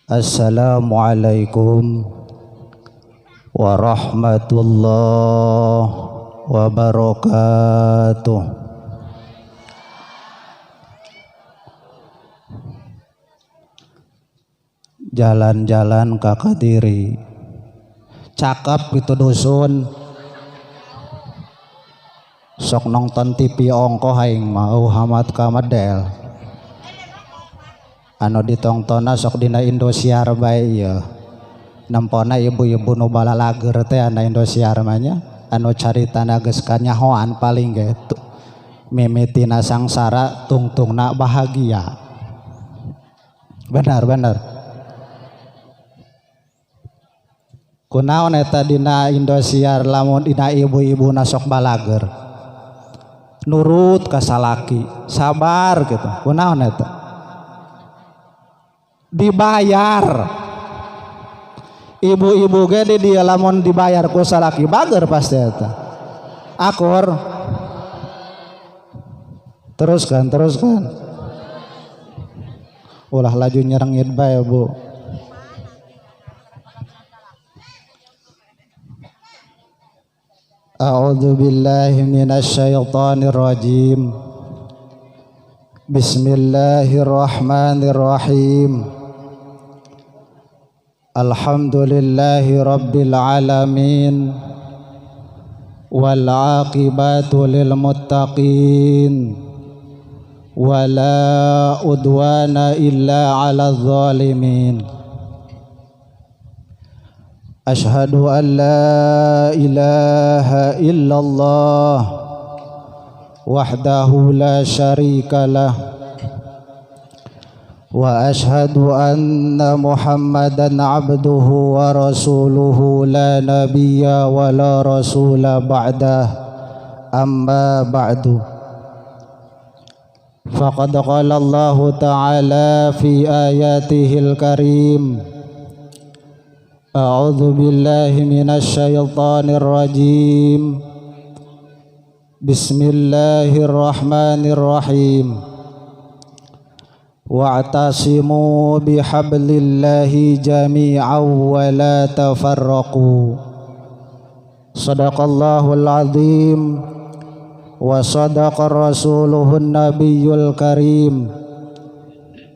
Assalamualaikum warahmatullahi wabarakatuh. Jalan-jalan ka Kadiri, cakep itu dusun. Sok nonton TV ongkoh aing mau hamat ka medel. Anu ditongtona sok dina Indosiar bae ieu. Nempona ibu-ibu nu balalager teh anu Indosiar mah nya, anu caritana geus kanyahoan paling ge mimitina sangsara tungtungna bahagia. Benar benar. Kunaon eta dina Indosiar lamun dina ibu-ibuna sok balager. Nurut ka salaki, sabar gitu. Kunaon eta? Dibayar. Ibu-ibu ge di dieu lamun dibayar ku salaki bager pasti eta. Akur. Teruskan, teruskan. Ulah laju nyerengit bae, Bu. A'udzu billahi minasyaitonir rajim. Bismillahirrahmanirrahim. Alhamdulillahi rabbil alamin. Wal 'aqibatu lil muttaqin. Wala udwana illa 'alal zalimin. Ashhadu an la ilaha illallah wahdahu la syarika lah wa ashhadu anna Muhammadan abduhu wa rasuluhu la nabiyya wa la rasula ba'dah, amma ba'du. Faqad qala Allahu ta'ala fi ayatihil karim. A'udzu billahi minasyaitonir rajim. Bismillahirrahmanirrahim. Wa'tasimu bihablillahi jami'an wa la tafarraqu. Sadaqallahul azim wa sadaqa rasuluhun nabiyyul karim.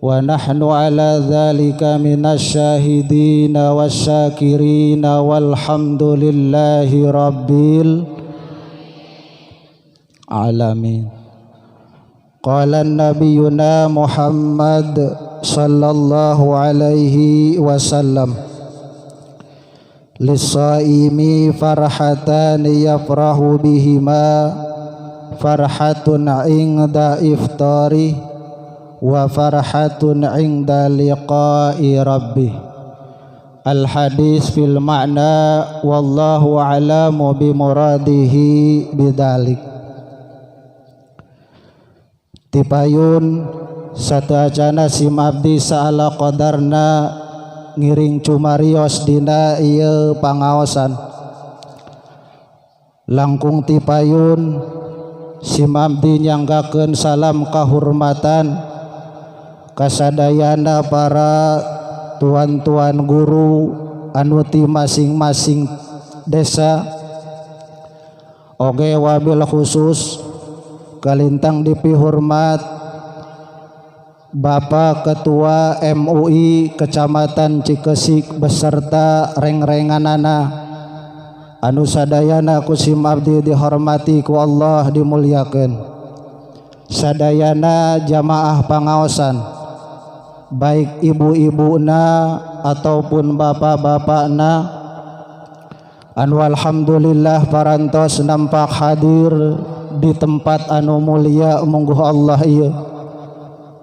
Wa nahnu ala dzalika minasyahidin wasyakirin walhamdulillahi rabbil alamin. Qala nabiyuna Muhammad sallallahu alaihi wasallam, lis-shaimi farhatan yafrahu bihima, farhatun 'inda iftari wa farhatun 'inda liqa'i rabbih. Al hadis fil ma'na wallahu a'lamu bi muradihi bidzalik. Tipayun sateuacana sim abdi saala qadarna ngiring cumarios dina ieu pangaosan. Langkung tipayun sim abdi nyanggakeun salam kahurmatan kasadayana para tuan-tuan guru anu ti masing-masing desa, oge wabil khusus kalintang dipihormat Bapak Ketua MUI Kecamatan Cikeusik beserta reng-renganana anu sadayana ku sim abdi dihormati ku Allah dimuliakeun. Sadayana jamaah pangaosan baik ibu-ibuna ataupun bapak-bapakna anu alhamdulillah parantos nampak hadir di tempat anu mulia mungguh Allah ieu.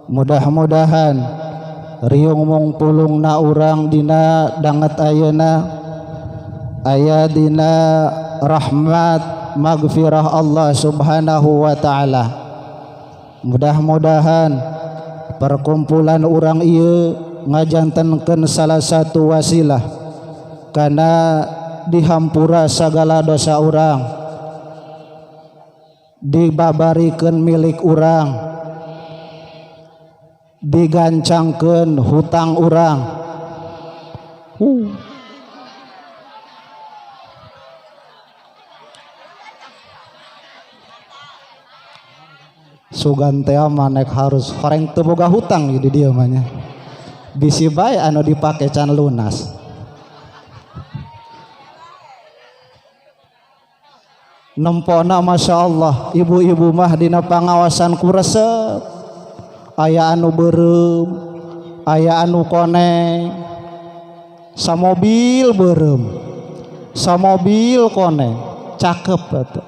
Mudah-mudahan riung mung pulungna urang dina danget ayeuna aya dina rahmat magfirah Allah Subhanahu wa taala. Mudah-mudahan perkumpulan urang ieu ngajantenkeun salah satu wasilah kana dihampura sagala dosa urang, dibabarikeun milik urang, digancangkeun hutang urang, Sugan teh mah nek harus horeng teu boga hutang di dieu mah nya. Bisi bae anu dipake can lunas. Nempona Masya Allah ibu-ibu mah dina pangawasan ku resep. Aya anu beureum, aya anu koneng, samobil beureum, samobil koneng, cakep atuh.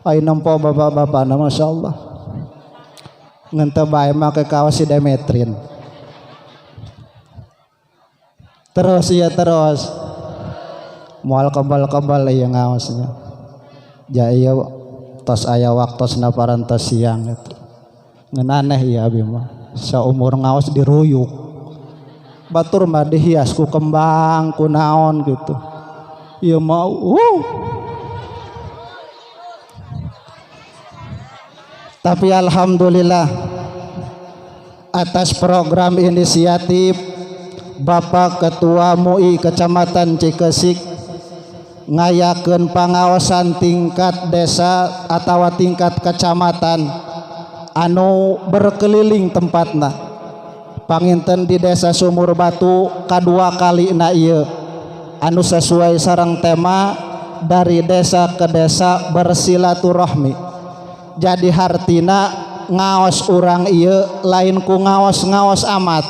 Aya nempo bapak-bapakna Masya Allah. Ngan teu bae make kaos si Demetrin. Terus iya terus. Moal kebal-kebal ieu ngaosnya. Ja ieu tos aya waktosna parantos siang eta. Ngan aneh ieu abi mah. Saumur ngaos diruyuk. Batur mah dihias ku kembang, ku naon gitu. Ieu mah Tapi alhamdulillah atas program inisiatif Bapak Ketua MUI Kecamatan Cikeusik ngayakeun pangaosan tingkat desa atawa tingkat kecamatan anu berkeliling tempatna. Panginten di desa Sumur Batu kadua kali na ieu anu sesuai sareng tema dari desa ke desa bersilaturahmi. Jadi hartina ngaos urang ieu lain ku ngaos-ngaos amat.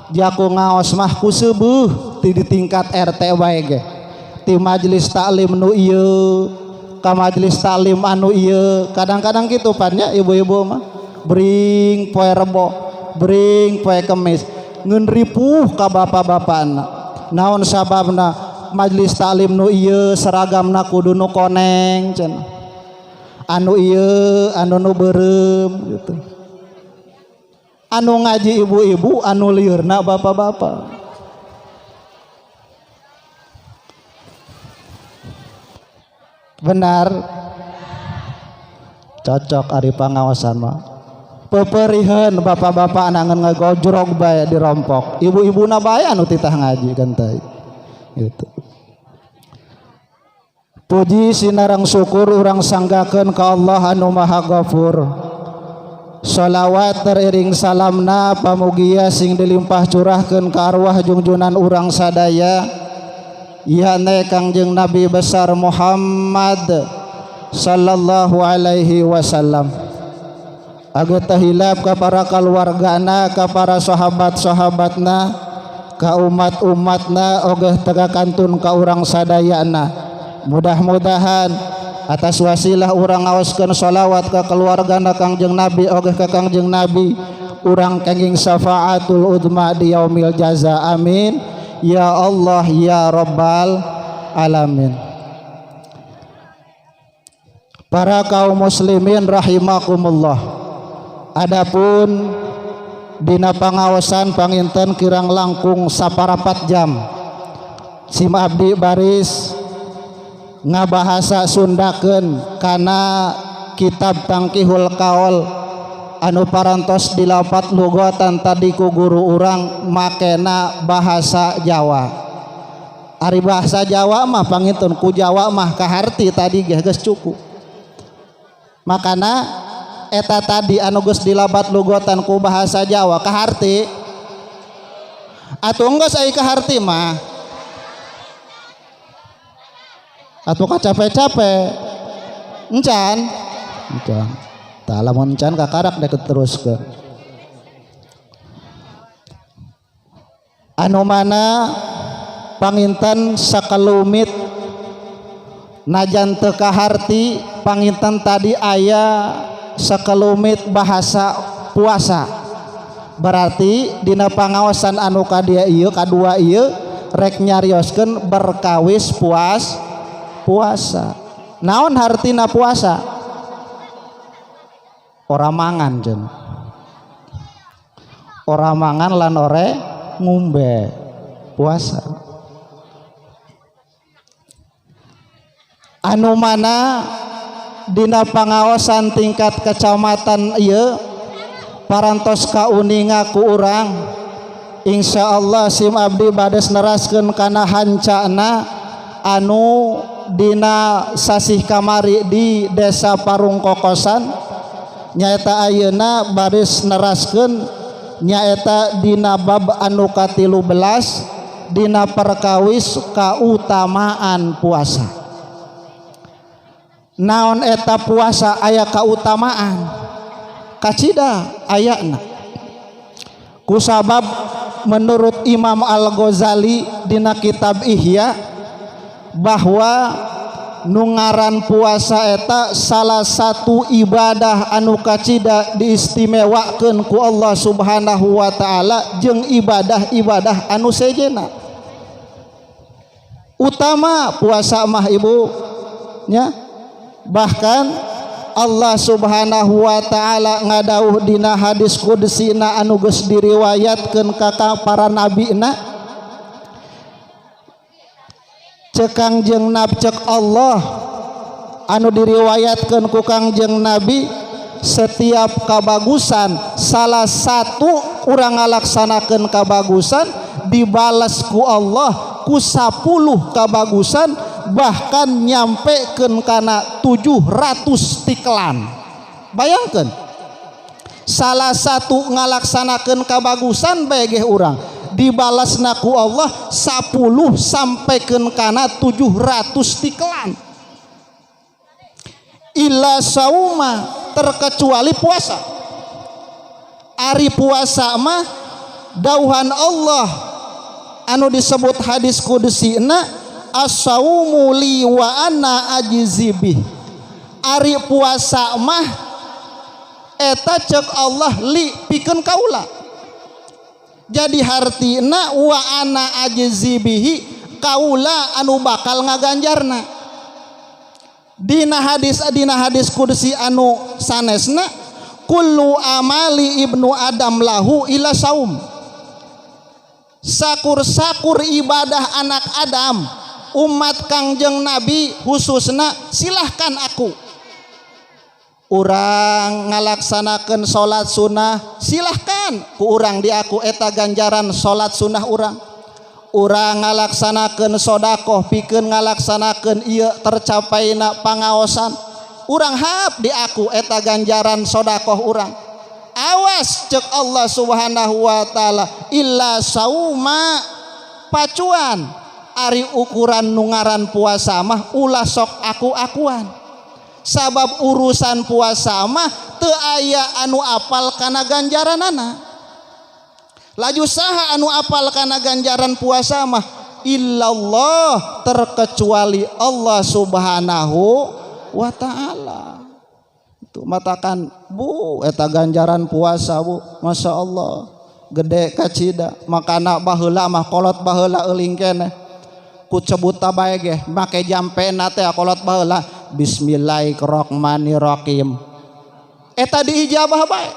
Jaku ngaos mah ku seubuh ti di tingkat RT wae ge. Ti majelis taklim nu ieu ka majelis taklim anu ieu, kadang-kadang kitu pan nya ibu-ibu mah bring poe Rebo, bring poe Kemis, ngeun ripuh ka bapak-bapakna. Naon sababna majelis taklim nu ieu seragamna kudu nu koneng cenah. Anu ieu anu nu beureum gitu. Anu ngaji ibu-ibu, anu liurna bapak-bapak. Benar. Cocok ari pangaosan mah. Peperiheun bapak-bapak nangan ngagojrog bae dirompok. Ibu-ibuna bae anu titah ngaji kan teh. Gitu. Puji sinareng syukur urang sanggakeun ka Allah anu Maha Ghafur. Sholawat teriring salamna pamugia sing dilimpah curahkeun ka arwah jungjunan urang sadaya. Yane Kangjeng Nabi besar Muhammad sallallahu alaihi wasallam. Agar tahilap ka para keluargana, ka para sahabat-sahabatna, ka umat-umatna, ogeh tega kantun ka urang sadayana. Mudah-mudahan atas wasilah urang ngaoskeun sholawat ka keluargana Kangjeng Nabi ogeh ka Kangjeng Nabi, urang kenging syafaatul udma di yaumil jaza. Amin ya Allah ya Rabbal alamin. Para kaum muslimin rahimakumullah. Adapun dina pangaosan panginten kirang langkung saparapat jam sim abdi baris ngabahasa Sundakeun kana kitab Tangkihul Kaol anu parantos dilapat lugotan tadi ku guru urang makena bahasa Jawa. Ari bahasa Jawa mah pangintun ku Jawa mah kaharti tadi ge geus cukup. Makana eta tadi anu geus dilabat lugotan ku bahasa Jawa kaharti atuh geus ai kaharti mah atuh kacape-cape encan encan tah lamun encan kakarak dek teruskeun. Anu mana panginten sakalumit najan teu kaharti panginten tadi aya sakalumit bahasa puasa. Berarti dina pangaosan anu kadia ieu kadua ieu rek nyarioskeun berkawis puasa. Naon hartina puasa? Ora mangan jen. Ora mangan lan ore ngombe puasa. Anu mana dina pangaosan tingkat kecamatan ieu parantos kauninga ku urang Insyaallah sim abdi bades neraskeun kana hancana anu dina sasih kamari di desa Parung Kokosan nyaeta ayeuna baris neraskeun nyaeta dina bab anu ka-13 dina perkawis kautamaan puasa. Naon eta puasa aya kautamaan kacida ayana kusabab menurut Imam Al-Ghazali dina kitab Ihya bahwa nu ngaran puasa eta salah satu ibadah anu kacida diistimewakeun ku Allah Subhanahu wa taala jeung ibadah-ibadah anu sejena. Utama puasa mah ibu nya, bahkan Allah Subhanahu wa taala ngadauh dina hadis qudsina anu geus diriwayatkeun ka para nabina, cek Kangjeng Nabi, cek Allah anu diriwayatkeun ku Kangjeng Nabi, setiap kabagusan salah satu urang ngalaksanakeun kabagusan dibalas ku Allah ku 10 kabagusan, bahkan nyampekeun kana 700 tiklan. Bayangkeun salah satu ngalaksanakeun kabagusan bae geh urang dibalasna ku Allah 10 sampaikan kana 700 tiklan. Illa sauma, terkecuali puasa. Ari puasa mah dauhan Allah anu disebut hadis qudsi na, as-saumu li wa ana ajzi bih. Ari puasa mah eta cek Allah li pikeun kaula. Jadi hartina wa ana ajzi bihi, kaula anu bakal ngaganjarna. Dina hadis qudsi anu sanesna, kullu amali ibnu adam lahu ila saum. Sakur-sakur ibadah anak Adam, umat Kangjeng Nabi khususna, silahkan aku urang ngalaksanakeun salat sunnah, silahkan ku urang di aku eta ganjaran salat sunnah urang. Urang ngalaksanakeun sodakoh pikeun ngalaksanakeun ieu tercapaina pangaosan urang, hap di aku eta ganjaran sodakoh urang. Awas, cek Allah Subhanahu wa taala, illa sauma, pacuan ari ukuran nu ngaran puasa mah ulah sok aku-akuan, sabab urusan puasa mah teu aya anu apal kana ganjaranana. Laju saha anu apal kana ganjaran puasa mah? Illallah, terkecuali Allah Subhanahu wa taala. Itu matakan bu eta ganjaran puasa bu, Masya Allah gede kacida. Makana baheula mah kolot baheula euling keneh ku cebuta bae ge make jampena teh kolot baheula, bismillahirrahmanirrahim, eta diijabah bae.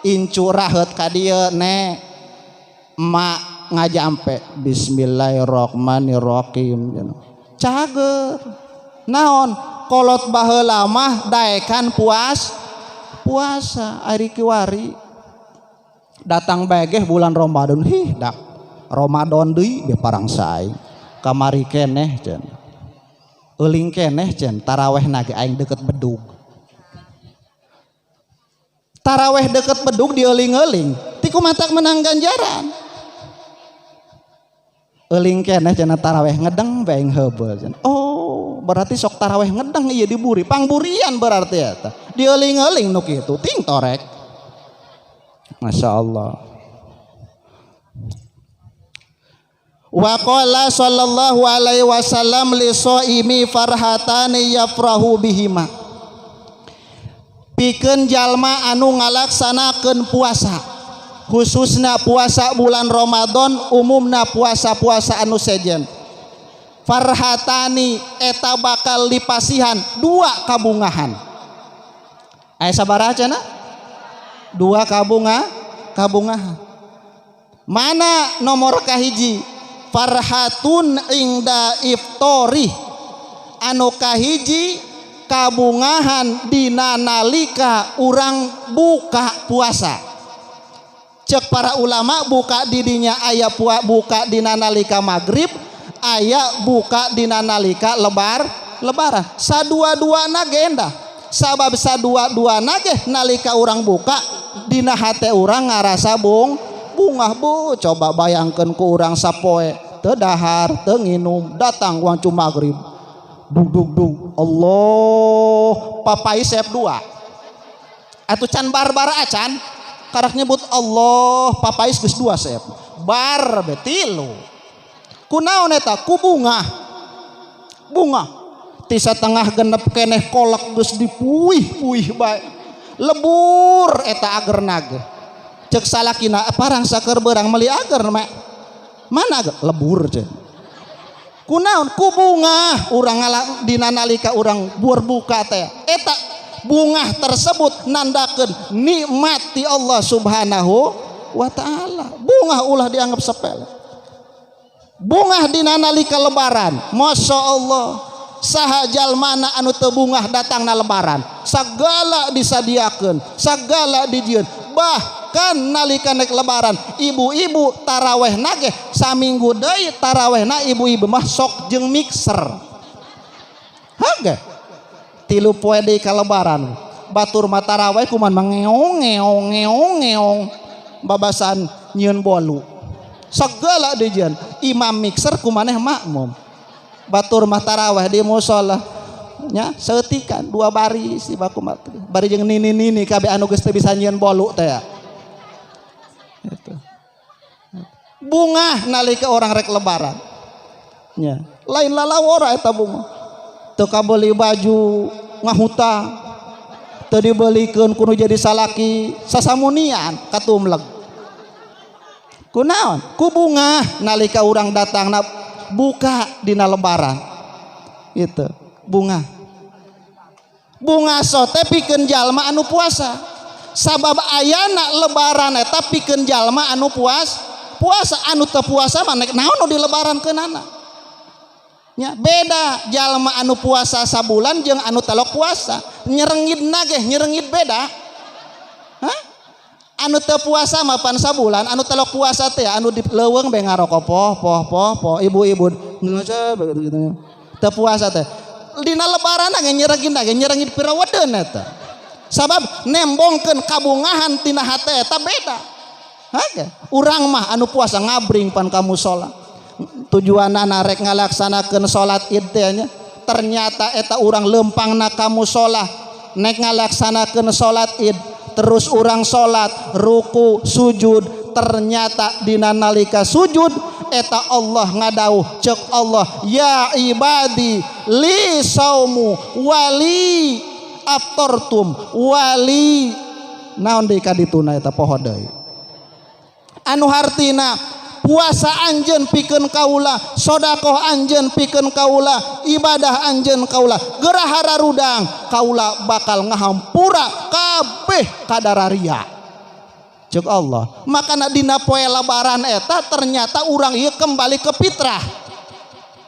Incu raheut ka dieu ne emak ngajampe bismillahirrahmanirrahim, cager naon kolot baheula mah daekan puasa. Ari kiwari datang bae ge bulan Ramadan, hih dak Ramadan deui be parang saing kamari keneh cenah euling keneh cenah taraweh na ge aing deket bedug, taraweh deket bedug dieling-eling ti kumatak menang ganjaran. Euling keneh cenah taraweh ngedeng bae aing heubeul cenah. Oh berarti sok taraweh ngedeng ieu diburi pangburian berarti eta dieling-eling nu kitu ting torek. Masya Allah. Wa qala sallallahu alaihi wasallam li shaimi farhatani yafrahu bihima. Pikeun jalma anu ngalaksanakeun puasa, khususna puasa bulan Ramadan, umumna puasa-puasa anu sejen, farhatani eta bakal dipasihan dua kabungahan. Aya sabaraha cenah? Dua kabungahan. Mana nomor kahiji? Farhatun ingda iftori, anu kahiji kabungahan dina nalika urang buka puasa. Cek para ulama buka didinya aya buka dina nalika maghrib, aya buka dina nalika lebaran. Sadua-duana ge endah. Sabab sadua-duana ge nalika urang buka dina hate urang ngarasa bungah bu. Coba bayangkeun ku urang sapoe teu dahar, teu nginum, datang wangcu maghrib. Dug dug dug. Allah, papai sep dua. Atuh can barbar acan. Karak nyebut Allah, papais geus dua sep. Bar be tilu. Kunaon eta? Ku bungah. Bungah. Ti satengah genep keneh kolak geus dipuih-puih bae. Lebur eta agerna ge. Cek salakina parang saker beurang meuli ager mak. Mana ager? Lebur cek. Kunaon? Ku bungah urang ngala dina nalika urang berbuka teh. Eta bungah tersebut nandakeun nikmat ti Allah Subhanahu wa taala. Bungah ulah dianggap sepele. Bungah dina nalika lebaran, Masya Allah, saha jalmana anu teu bungah datangna lebaran, sagala disadiakeun, sagala dijieun. Bahkan nalika nek lebaran, ibu-ibu taraweh nage saminggu deui tarawehna ibu-ibu mah sok jeung mixer. Hage tilu poe deui ka lebaran, batur mah taraweh kuman mangeong ngeong ngeong ngeong babasan nyieun bolu. Segala dijieun, imam mixer kumaneh makmum. Batur mah taraweh di musala nya seutikan dua baris di baku mah. Bari jeung nini-nini kabeh anu geus teu bisa nyieun bolu teh. Itu. Bungah nalika orang rek lebaran. Nya, lain lalawora eta bungah. Teu kabeli baju ngahutang, teu dibelikeun kudu jadi salaki sasamunian katumleg. Kunaon? Ku bungah nalika urang datangna buka dina lebaran. Gitu, bungah. Bunga sote pikeun jalma anu puasa. Sabab ayana lebaran eta pikeun jalma anu puasa, anu teu puasa mah nek naon nu dilebarankeunana. Nya beda jalma anu puasa sabulan jeung anu telok puasa. Nyerengidna ge nyerengid beda. Hah? Anu teu puasa mah pan sabulan, anu telok puasa teh anu di leuweung be ngarokok poh poh poh poh ibu-ibu gitu. Teu puasa teh. Dina lebaran ge nyerengid ge nyerengid pirawedeun eta. Sabab nembongkeun kabungahan tina hate eta beda. Hage urang mah anu puasa ngabring pan ka musala. Tujuanana rek ngalaksanakeun salat Id teh nya. Ternyata eta urang leumpangna ka musala nek ngalaksanakeun salat Id, terus urang salat ruku sujud, ternyata dina nalika sujud eta Allah ngadauh, cek Allah, ya ibadi li saumu wali aftartum wali naon deui ka dituna eta poho deui. Anu hartina puasa anjeun pikeun kaula, sedekah anjeun pikeun kaula, ibadah anjeun kaula, gerah hararudang kaula bakal ngahampura kabeh kadararia. Cek Allah. Makana dina poe lebaran eta ternyata urang ieu kembali ke fitrah.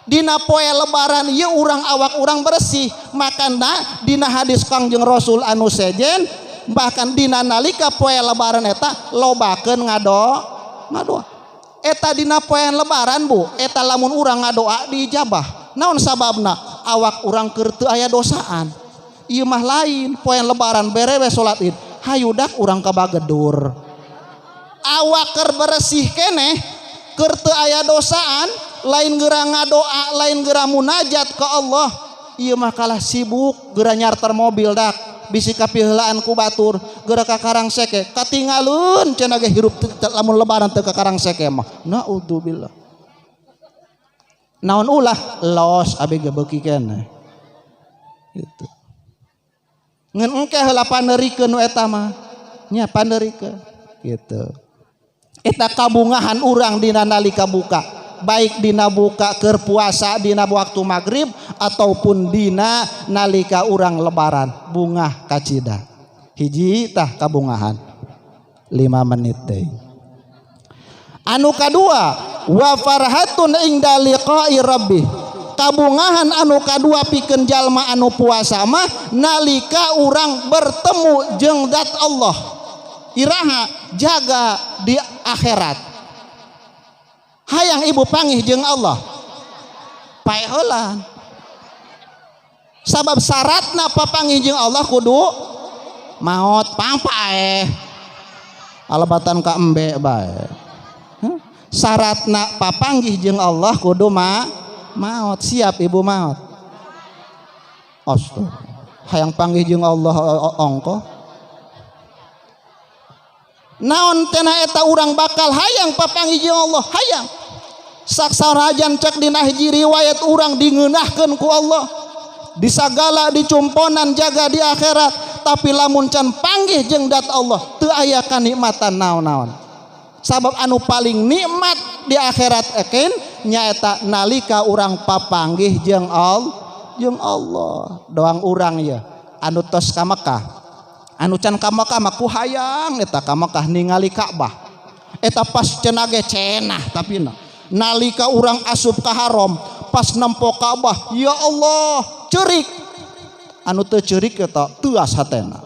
Dina poe lebaran ieu urang awak urang bersih. Makana dina hadis Kangjeng Rasul anu sejen, bahkan dina nalika poe lebaran eta lobakeun ngadoa. Eta dina poe lebaran bu, eta lamun urang ngadoa diijabah. Naon sababna? Awak urang keur teu aya dosaan. Ieu mah lain poe lebaran bere we salat Id, hayudak urang ka bagedur. Awak keur bersih keneh, keur teu aya dosaan, lain geura ngadoa, lain geura munajat ke Allah. Ieu mah kalah sibuk geura nyarter mobil dak, bisi kapiheulaan ku batur, geura ka Karangseke, katinggalun cenah ge hirup lamun lebaran teu ka Karangseke mah. Naudzubillah. Naon ulah los abi ge beuki keneh. Gitu. Ngan engke heula paneurikeun nu eta mah. Nya paneurikeun. Gitu. Eta kabungahan urang dina nalika buka, baik dina buka keur puasa dina waktu maghrib ataupun dina nalika urang lebaran, bungah kacida. Hiji tah kabungahan 5 menit deui. Anu kadua, wa farhatun inda liqa'i rabbih. Kabungahan anu kadua pikeun jalma anu puasa mah nalika urang bertemu jeung zat Allah. Iraha jaga di akhirat. Hayang ibu panggih jeung Allah, paeh heula. Sabab syaratna papanggih jeung Allah kudu maot, pang paeh alebatan ka embe bae. Syaratna papanggih jeung Allah kudu maot. Siap ibu maot? Astaga, hayang panggih jeung Allah ongko. Naon cenah eta urang bakal hayang papanggih jeung Allah, hayang. Saksarajan cek dina hiji riwayat urang dingeunahkeun ku Allah di sagala dicumponan jaga di akhirat, tapi lamun can panggih jeung dat Allah teu aya kanikmatan naon-naon. Sabab anu paling nikmat di akhirat ekin nyaeta nalika urang papanggih jeung Allah, jeung Allah. Doang urang ya anu tos ka Mekah, anu can ka Mekah mah ku hayang eta ka Mekah ningali Ka'bah. Eta pas cenah ge cenah, tapi nalika urang asup ka haram pas nempo Ka'bah, ya Allah, ceurik. Anu teu ceurik eta teuas hatena.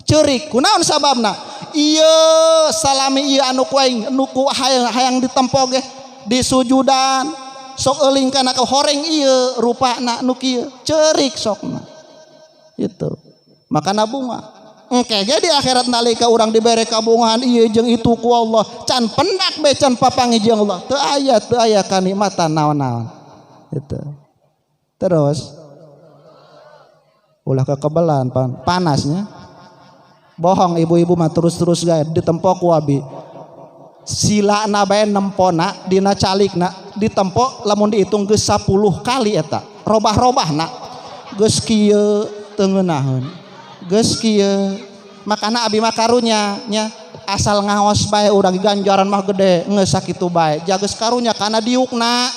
Ceurik kunaon sababna? Ieu salami ieu anu ku aing nu ku hayang, hayang ditempo ge disujudan sok euling kana ka horeng ieu rupana nu kieu, ceurik sokna itu. Makana bunga engke ge di akhirat nalika urang dibere kabungahan ieu jeung itu ku Allah, can pendak be can papanggih jeung Allah, teu aya, teu aya kanikmatan naon-naon itu. Terus ulah kekebelan panasnya. Bohong ibu-ibu mah, terus-terus gae ditempo ku abi. Silana bae nempona dina calikna ditempo, lamun dihitung geus 10 kali eta robah-robahna. Geus kieu teu ngeunaheun, geus kieu. Makana abi mah karunya nya, asal ngaos bae urang ganjaran mah gede, geus sakitu bae. Jageus karunya kana diukna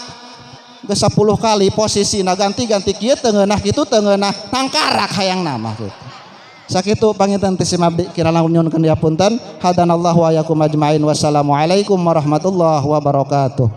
geus 10 kali posisina ganti-ganti, kieu teu ngeunah, kitu teu ngeunah, nangkarak hayang nama gitu. Sakitu panginten ti sim abdi, kirang langkung nyuhunkeun dihapunten. Hadanallahu wa yakum ajmain. Wassalamualaikum warahmatullahi wabarakatuh.